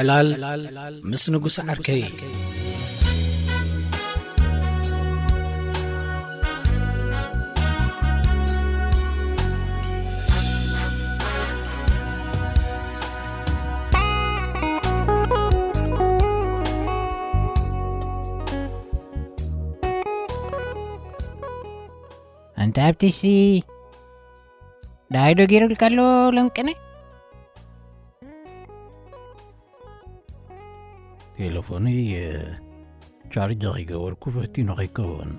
ዕላል ምስ ንጉስ ዓርከይ። ኣንታ ሃብትሲ፣ ደሃይ ዶ ገይሩልካ ኣሎ ለምቅነ? ቴሌፎነይ ቻርጅ ከይገበርኩ ፈቲኑ ከይከውን።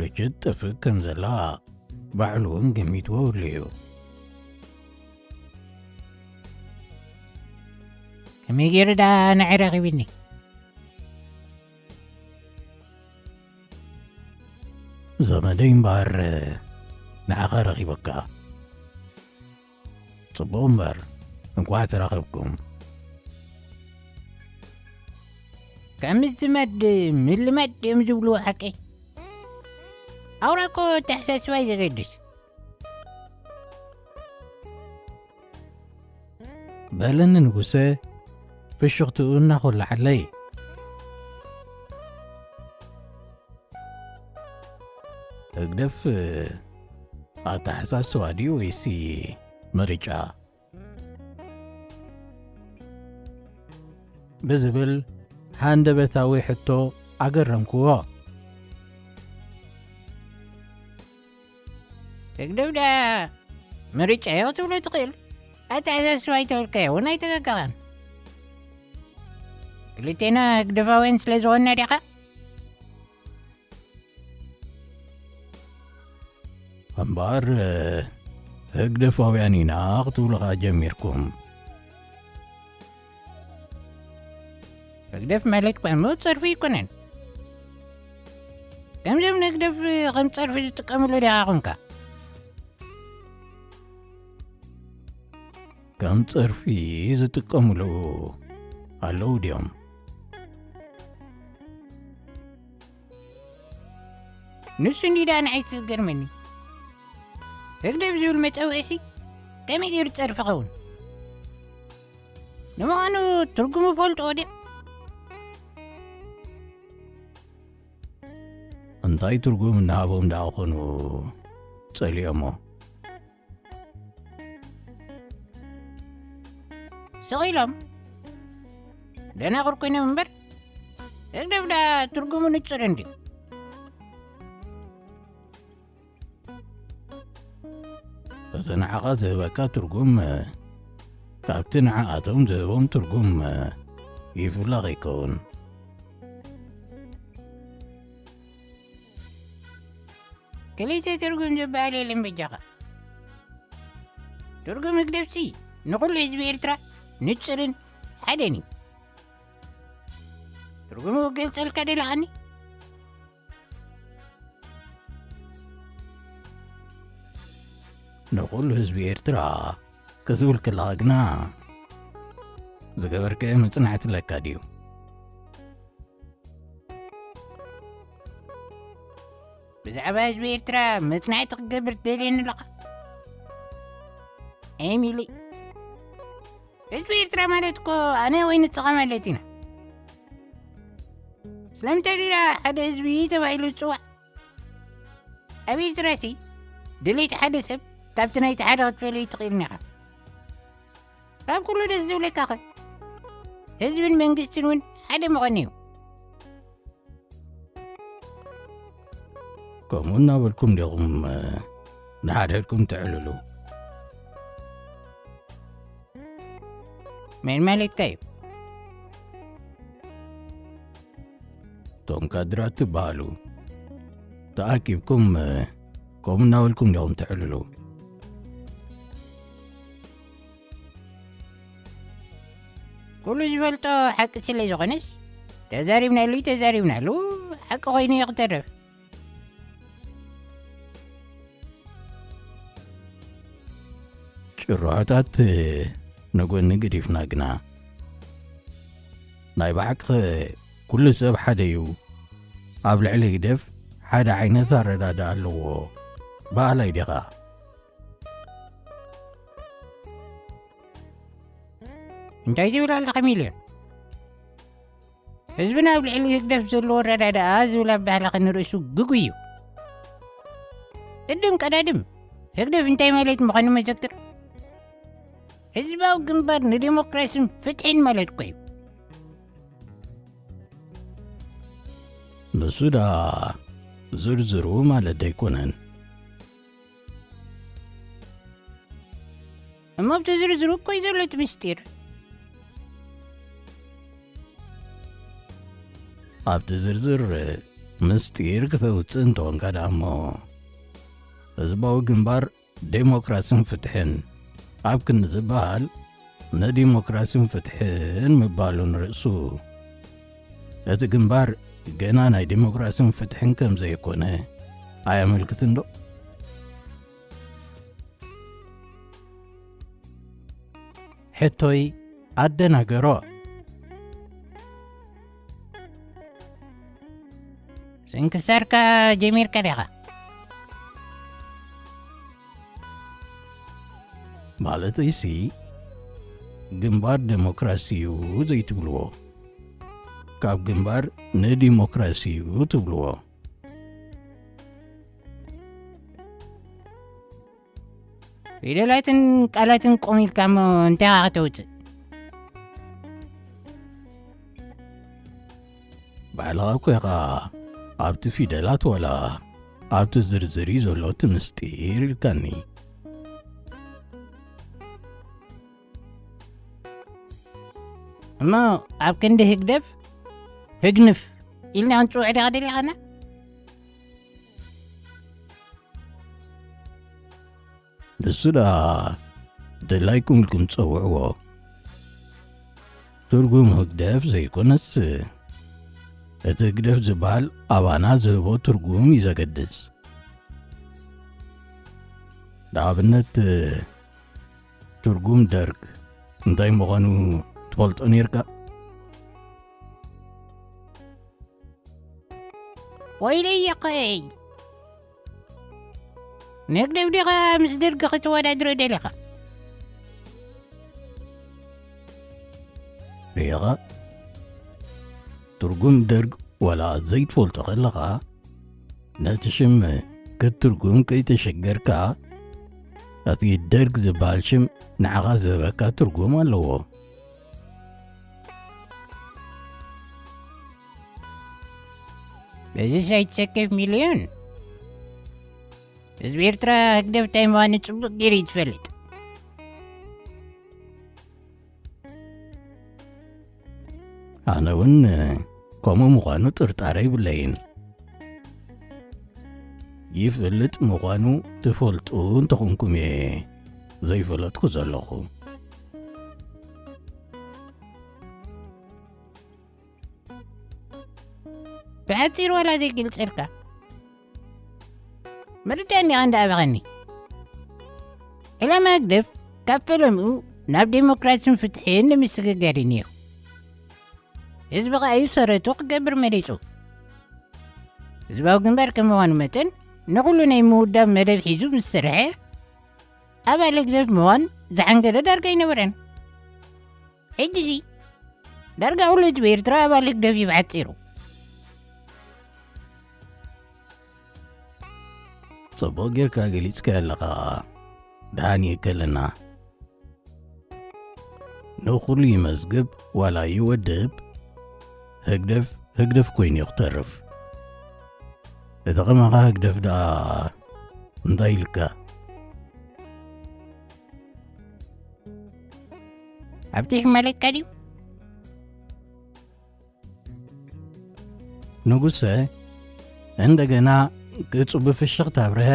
ልጅት ጠፍእ ከም ዘላ ባዕሉ እውን ገሚትዎ ኣሎ እዩ። ከመይ ገይሩ ደኣ ንዓይ ረኺብኒ? ዘመደይ እምበኣር ንዓኻ ረኺበካ። ጽቡቕ እምበር፣ እንቋዕ ተራኸብኩም። ከም ዝመድ ምልመድ እዮም ዝብሉ ሓቂ። ኣውራ እኮ ኣተሓሳስባ እዩ ዘገድስ። በለኒ ንጉሰ፣ ፍሽኽትኡ እናኾለዓለይ። ህግደፍ ኣተሓሳስባ ድዩ ወይሲ ምርጫ? ብዝብል ሃንደበታዊ ሕቶ ኣገረምክዎ። ህግደፍ ደኣ ምርጫ እየ ክትብሎ ትኽእል። ኣተሓሳስባ ኣይተበልካዮ እውን ኣይተጋገኻን። ክልቴና ህግደፋውያን ስለ ዝኾንና ዲኻ? እምበኣር ህግደፋውያን ኢና ክትብሉ ኸኣ ጀሚርኩም። ህግደፍ ማለት እኳ እሞ ጸርፊ ኣይኮነን። ከምዞም ንህግደፍ ከም ጸርፊ ዝጥቀምሉ ዲኻ ኹንካ? ከም ጸርፊ ዝጥቀምሉ ኣለዉ ድዮም? ንሱ እንዲ ደኣ ንዓይ ዝገርመኒ። ህግደፍ ዝብል መጸውዒሲ ከመይ ገይሩ ጸርፊ ኸውን? ንምዃኑ ትርጉሙ ፈልጥዎ ድዮም? እንታይ ትርጉም እናሃቦም ደኣ ኾኑ ጸሊኦሞ? ስቕ ኢሎም ደናቑር ኮይኖም እምበር፣ ህግደፍ ደኣ ትርጉሙ ንጹር እንድዩ። እቲ ንዓኻ ዝህበካ ትርጉም ካብቲ ንዓኣቶም ዝህቦም ትርጉም ይፍለ ከይከውን። ክልተ ትርጉም ዝበሃል የለን በጃኻ። ትርጉም ህግደፍሲ ንኹሉ ህዝቢ ኤርትራ ንጹርን ሓደን እዩ። ትርጉሙ ክገልጸልካ ደለኻኒ? ንኹሉ ህዝቢ ኤርትራ ክትብል ከለኻ ግና ዝገበርከዮ መጽናዕቲ ኣለካ ድዩ? ብዛዕባ ህዝቢ ኤርትራ መጽናዕቲ ክትገብር ትደልየኒ ኣለኻ? ኤሚሊ፣ ህዝቢ ኤርትራ ማለት እኮ ኣነ ወይ ንስኻ ማለት ኢና። ስለምንታይ ዲዳ ሓደ ህዝቢ ተባሂሉ ዝጽዋዕ? ኣብ ኤርትራሲ ድሌት ሓደ ሰብ ካብቲ ናይቲ ሓደ ክትፈልዮ ኣይትኽእልን ኢኻ። ካብ ኩሉ ደስ ዝብለካኸ ህዝብን መንግስትን እውን ሓደ ምዃኑ እዩ። ከምኡ እናበልኩም ዲኹም ንሓድሕድኩም ትዕልሉ? መን ማለትካ እዩ? እቶም ካድራት ትበሃሉ ተኣኪብኩም ከምኡ እናበልኩም ዲኹም ትዕልሉ? ኩሉ ዝፈልጦ ሓቂ ስለ ዝኾነስ ተዛሪብናሉ ተዛሪብናሉ ሓቂ ኮይኑ እዩ ክተርፍ። ጭርሖታት ንጎኒ ገዲፍና ግና ናይ ብሓቂ ኩሉ ሰብ ሓደ እዩ። ኣብ ልዕሊ ህግደፍ ሓደ ዓይነት ኣረዳድኣ ኣለዎ በሃላይ ዲኻ? እንታይ ዝብል ኣለኻ ሚልዮን? ህዝብና ኣብ ልዕሊ ህግደፍ ዘለዎ ኣረዳድኣ ዝብል ኣባህላ ክንርእሱ ግጉይ እዩ። ቅድም ቀዳድም ህግደፍ እንታይ ማለት ምዃኑ መዘክር። ህዝባዊ ግንባር ንዲሞክራሲን ፍትሕን ማለት እኮ እዩ። ንሱ ደኣ ዝርዝሩ ማለት ደይኮነን። እሞ ኣብቲ ዝርዝሩ እኮ እዩ ዘሎ እቲ ምስጢር። ኣብቲ ዝርዝር ምስጢር ክተውፅእ እንተኾንካ ደኣ እሞ፣ ህዝባዊ ግንባር ዴሞክራስን ፍትሕን ኣብ ክንዲ ዝበሃል፣ ንዲሞክራስን ፍትሕን ምባሉ ንርእሱ፣ እቲ ግንባር ገና ናይ ዲሞክራስን ፍትሕን ከም ዘይኮነ ኣየመልክትን ዶ? ሕቶይ ኣደናገሮ። ስንክሳርካ ጀሚርካ ዲኻ? ማለተይሲ፣ ግንባር ደሞክራሲ እዩ ዘይትብልዎ፣ ካብ ግንባር ንዲሞክራሲ እዩ ትብልዎ። ፊደላትን ቃላትን ቆም ኢልካ እሞ እንታይ ኢኻ ከተውፅእ? ባዕልኻ እኮ ኢኻ ኣብቲ ፊደላት ዋላ ኣብቲ ዝርዝር እዩ ዘሎ እቲ ምስጢር ኢልካኒ። እሞ ኣብ ክንዲ ህግደፍ፣ ህግንፍ ኢልና ክንጽውዕ ዲኻ ደሊኻና? ንሱ ደኣ ደላይኩም ኢልኩም ትጸውዕዎ። ትርጉም ህግደፍ ዘይኮነስ፣ እቲ ህግደፍ ዝበሃል ኣባና ዝህቦ ትርጉም እዩ ዘገድስ። ንኣብነት፣ ትርጉም ደርግ እንታይ ምዃኑ ትፈልጦ ነይርካ? ወይለይ የቐይ! ንህግደፍ ዲኻ ምስ ደርግ ከተወዳድሮ ደሊኻ? ሪኢኻ? ትርጉም ደርግ ዋላ ዘይትፈልጦ ከለኻ፣ ነቲ ሽም ክትትርጉም ከይተሸገርካ፣ እቲ ደርግ ዝበሃል ሽም ንዓኻ ዝህበካ ትርጉም ኣለዎ። በዚ ሳይት ሰከፍ ሚልዮን ህዝቢ ኤርትራ ህግደፍ እንታይ ምዃኑ ጽቡቕ ገይሩ እዩ ዝፈልጥ። ኣነ እውን ከምኡ ምዃኑ ጥርጣረ ይብለይን። ይፈልጥ ምዃኑ ትፈልጡ እንተኾንኩም እየ ዘይፈለጥኩ ዘለኹ። ብሓጺር ዋላ ዘይግልጸልካ ምርዳእኒ ኢኻ እንዳ ኣበኸኒ። ዕላማ ህግደፍ ካብ ፈለምኡ ናብ ዴሞክራሲን ፍትሕን ንምስግጋር እዩ ነይሩ። ህዝቢ ከኣ እዩ ሰረቱ ክገብር መሪጹ። ህዝባዊ ግንባር ከም ምዃኑ መጠን፣ ንኹሉ ናይ ምውዳብ መደብ ሒዙ ምስ ሰርሐ፣ ኣባል ህግደፍ ምዃን ዝሓንገደ ዳርጋ ኣይነበረን። ሕጂሲ ዳርጋ ኩሉ ህዝቢ ኤርትራ ኣባል ህግደፍ እዩ ብሓጺሩ። ጽቡቕ ጌርካ ገሊጽካዮ ኣለኻ። ደሓን ይእከለና። ንኹሉ ይመዝግብ ዋላ ይወድብ፣ ህግደፍ ህግደፍ ኮይኑ እዩ ክተርፍ። እቲ ከማኻ ህግደፍ ደኣ እንታይ ኢልካ? ኣብቲ ይሕመለካ ድዩ? ንጉሰ እንደገና ገጹ ብፍሽኽታ ኣብርሀ።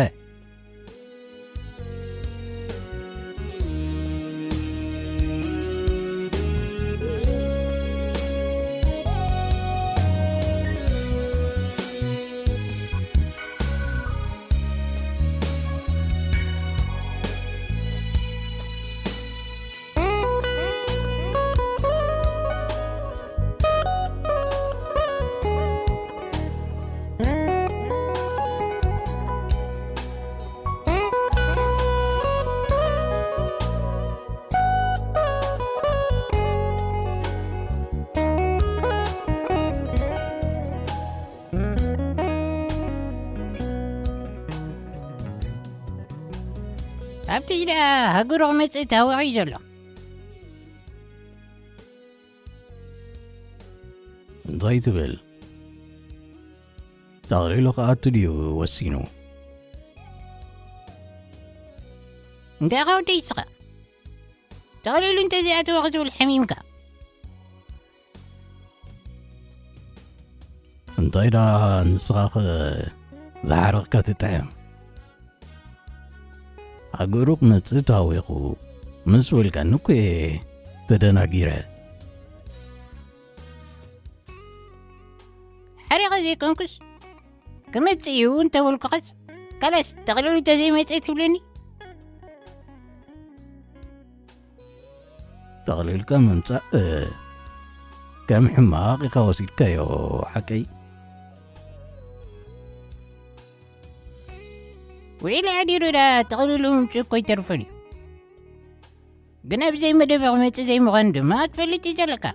ኣብቲ ኢዳ ሃገሩ ክመጽእ ታወቒ ዘሎ። እንታይ ትብል? ጠቕሊሉ ክኣቱ ድዩ ወሲኑ? እንታይ ኸውዲ ይስኻ? ጠቕሊሉ እንተዘይኣተወ ክትብል ሓሚምካ። እንታይ ደኣ ንስኻኸ ዝሓረቕካ ትጥዕም? ሃገሩ ክመጽእ ታዊኹ ምስ በልካኒ እኮ እየ ተደናጊረ። ሓሪቐ ዘይኮንኩስ ክመጽእ እዩ እንተበልኩኸስ፣ ካላስ ጠቕሊሉ እንተዘይመጸ ትብለኒ? ጠቕሊልካ ምምጻእ ከም ሕማቕ ኢኻ ወሲድካዮ፣ ሓቀይ? ውዒሉ ኣዲሩ ደኣ ጠቕሊሉ ምምጽኡ እኮ ይተርፎን እዩ። ግና ብዘይ መደብ ክመጽእ ዘይምዃኑ ድማ ክትፈልጥ እዩ ዘለካ።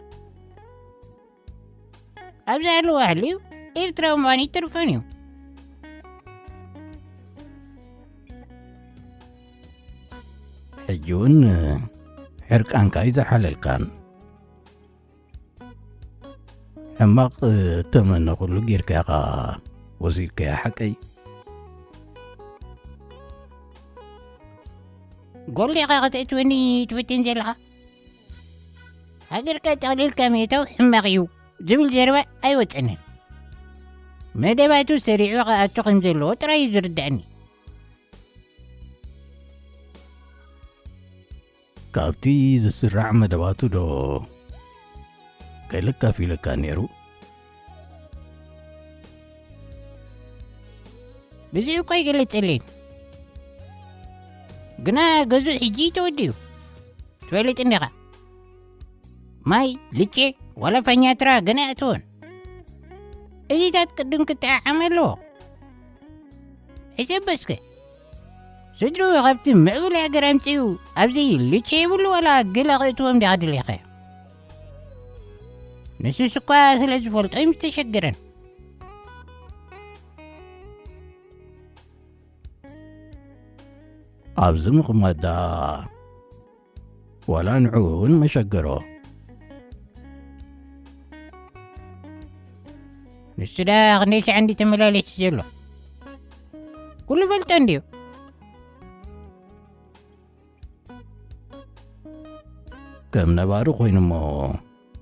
ኣብዚ ኣለዋ ሃልዩ ኤርትራዊ ምዃኑ ይተርፎን እዩ። ሕጂ እውን ሕርቃንካ ኣይዝሓለልካን። ሕማቕ ተመነ ኩሉ ጌርካ ኢኻ ወሲድካያ ሓቀይ? ጎል ዲኻ ከተእትወኒ ትፍትን ዘለኻ? ሃገርካ ጠቕሊልካ ምእታው ሕማቕ እዩ ዝብል ዘረባ ኣይወጸንን። መደባቱ ሰሪዑ ክኣቱ ከም ዘለዎ ጥራይ እዩ ዝርድኣኒ። ካብቲ ዝስራዕ መደባቱ ዶ ገለ ካፊለካ ነይሩ? ብዚኡ እኮ ኣይገልጽልን። ግና ገዙእ ሕጂ ተወዲኡ። ትፈልጥ እንዲኻ? ማይ፣ ልቼ፣ ዋላ ፋኛትራ ገና ኣይኣተወን። እዚታት ቅድም ክጠዓዓም ኣለዎ። ሕሰብ እስከ። ስድርኡ ካብቲ ምዕቡል ሃገር ኣምጺኡ ኣብዚ ልቼ ይብሉ ዋላ ገለ ክእትዎም ዲኻ ደሊኻዮ? ንሱስ እኳ ስለ ዝፈልጦ እዩ ምስተሸገረን። ኣብዚ ምቕማጥ ደኣ ዋላ ንዕኡ እውን መሸገሮ። ንሱ ደኣ ክንደይ ሻዕ እንዲ ተመላለስ ዘሎ? ኩሉ ፈልጦ እንድዩ። ከም ነባሪ ኮይኑ እሞ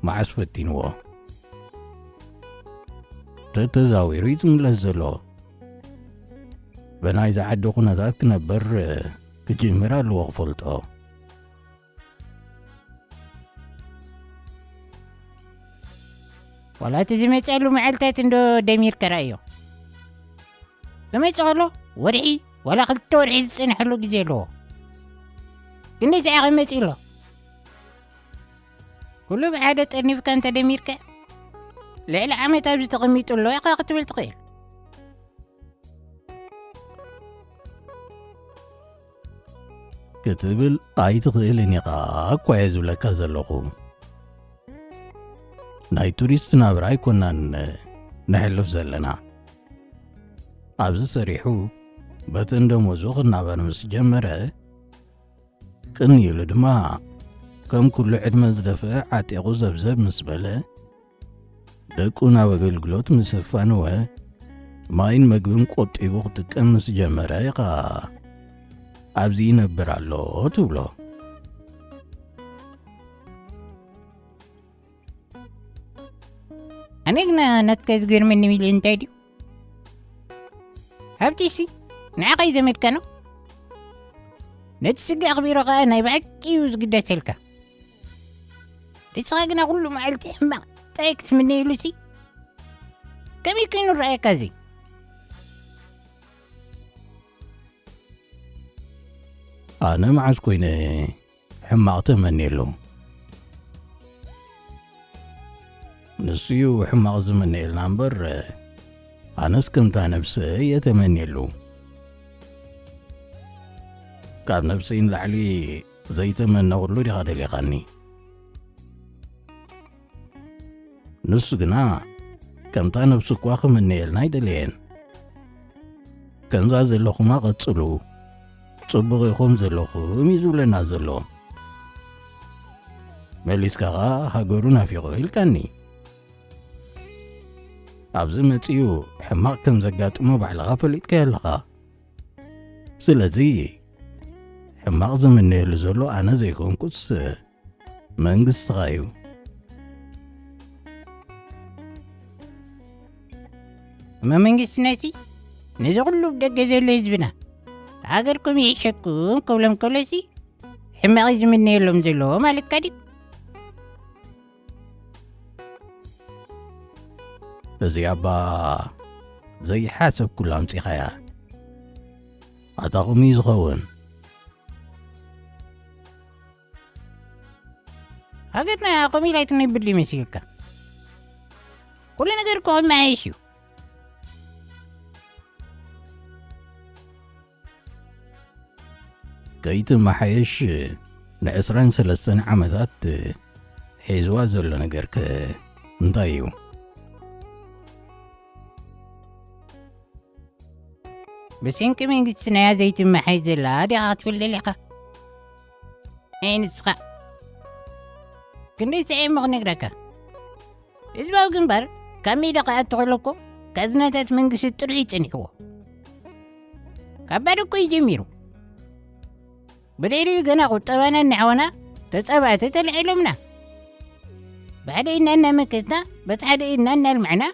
መዓስ ፈቲንዎ? ተተዛዊሩ እዩ ዝምለስ ዘሎ። ብናይዚ ዓዲ ኩነታት ክነብር ክጅምር ኣለዎ ክፈልጦ። ዋላ እቲ ዝመጸሉ መዓልታት እንዶ ደሚርካ ረኣዮ። ክመጽእ ከሎ ወርሒ ዋላ ክልተ ወርሒ ዝጸንሐሉ ግዜ ኣለዎ። ክንደይ ሰዓት ክመጽእ ኣሎ? ኩሉ ብሓደ ጠርኒፍካ እንተ ደሚርካ፣ ልዕሊ ዓመት ኣብዚ ተቐሚጡ ኣሎ ኢኻ ክትብል ትኽእል። ክትብል ኣይትኽእልን ኢኻ እኳ እየ ዝብለካ ዘለኹ። ናይ ቱሪስት ናብራ ኣይኮናን ነሕልፍ ዘለና። ኣብዚ ሰሪሑ በተን ደሞዙ ክናበር ምስ ጀመረ፣ ቅን ኢሉ ድማ ከም ኩሉ ዕድመ ዝደፍአ ዓጢቑ ዘብዘብ ምስ በለ፣ ደቁ ናብ ኣገልግሎት ምስ ኣፋነወ፣ ማይን መግብን ቆጢቡ ክጥቀም ምስ ጀመረ ኢኻ ኣብዚ ይነብር ኣሎ ትብሎ። ኣነ ግና ናትካ ዝገርመኒ ሚሊ እንታይ ድዩ? ሃብቲሲ ንዓኻ እዩ ዘመድካ ነው። ነቲ ስጋ ኣኽቢሩ ኸኣ ናይ ብሓቂ እዩ ዝግደሰልካ። ንስኻ ግና ኩሉ መዓልቲ ሕማቕ ጥራይ ክትምነየሉሲ ከመይ ኮይኑ ረኣየካ እዚ? ኣነ መዓስ ኮይነ ሕማቕ ተመንየሉ? ንሱ እዩ ሕማቕ ዝምነየልና እምበር፣ ኣነስ ከምታ ነብሰ እየ ተመንየሉ። ካብ ነብሰይ ንላዕሊ ዘይተመነኹሉ ዲኻ ደሊኻኒ? ንሱ ግና ከምታ ነብሱ እኳ ክምነየልና ኣይደለየን። ከምዛ ዘለኹማ ቀጽሉ፣ ጽቡቕ ኢኹም ዘለኹም እዩ ዝብለና ዘሎ። መሊስካ ኸኣ ሃገሩ ናፊቑ ኢልካኒ። ኣብዚ መጺኡ ሕማቕ ከም ዘጋጥሞ ባዕልኻ ፈሊጥካዮ ኣለኻ። ስለዚ ሕማቕ ዝምነየሉ ዘሎ ኣነ ዘይኮንኩስ መንግስትኻ እዩ። እሞ መንግስትና ሲ ነዚ ኩሉ ብደገ ዘሎ ህዝብና ሃገርኩም ይሕሸኩም ክብሎም ከሎሲ ሕማቕ ዝምነየሎም ዘሎ ማለትካ ድዩ? እዚኣ እባ ዘይሓሰብኩላ ኣምጺኻያ። ኣታ ቁሚ ዝኸውን። ሃገርና ከምኡ ኢላ ኣይትነብር ድዩ መሲልካ? ኩሉ ነገር እኮ ክመሓየሽ እዩ። ከይትመሓየሽ ንዕስራን ሰለስተን ዓመታት ሒዝዋ ዘሎ ነገርከ እንታይ እዩ? ብሰንኪ መንግስትና እያ ዘይትመሓየሽ ዘላ ዲኻ ክትብል ደሊኻ? ኣይ ንስኻ ክንደይ ስዒመ ክነግረካ። ህዝባዊ ግንባር ካብ ሜዳ ክኣቱ ከሎ እኮ ካዝናታት መንግስቲ ጥርሑ እዩ ጸኒሕዎ። ካብ ባዶ እኮ እዩ ጀሚሩ። ብድሕሪኡ ገና ቁጠባና እናዓወና ተጻባእቲ ተላዒሎምና። ብሓደ ኢድና እናመከትና በቲ ሓደ ኢድና እናልማዕና።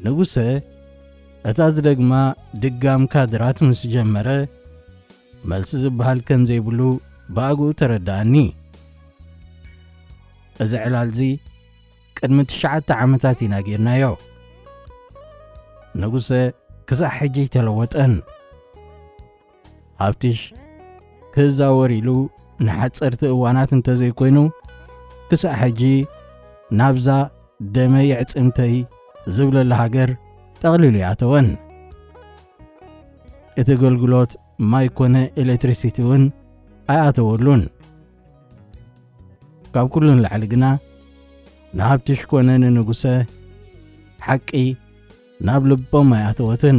ንጉሰ እታ ዝደግማ ድጋም ካድራት ምስ ጀመረ መልሲ ዝበሃል ከም ዘይብሉ ብኣግኡ ተረድኣኒ። እዚ ዕላልዚ ቅድሚ ትሽዓተ ዓመታት ኢና ጌርናዮ። ንጉሰ ክሳዕ ሕጂ ኣይተለወጠን። ሃብትሽ ክዛወር ኢሉ ንሓጸርቲ እዋናት እንተዘይኮይኑ ክሳዕ ሕጂ ናብዛ ደመይ ዕጽምተይ ዝብለላ ሃገር ጠቕሊሉ ይኣተወን። እቲ ኣገልግሎት ማይ ኮነ ኤሌክትሪሲቲ እውን ኣይኣተወሉን። ካብ ኩሉ ንላዕሊ ግና ንሃብትሽ ኮነ ንንጉሰ ሓቂ ናብ ልቦም ኣይኣተወትን።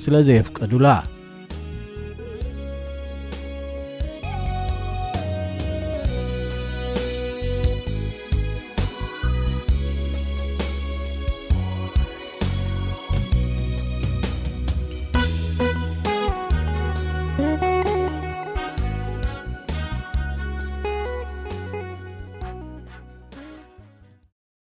ስለ ዘየፍቀዱላ።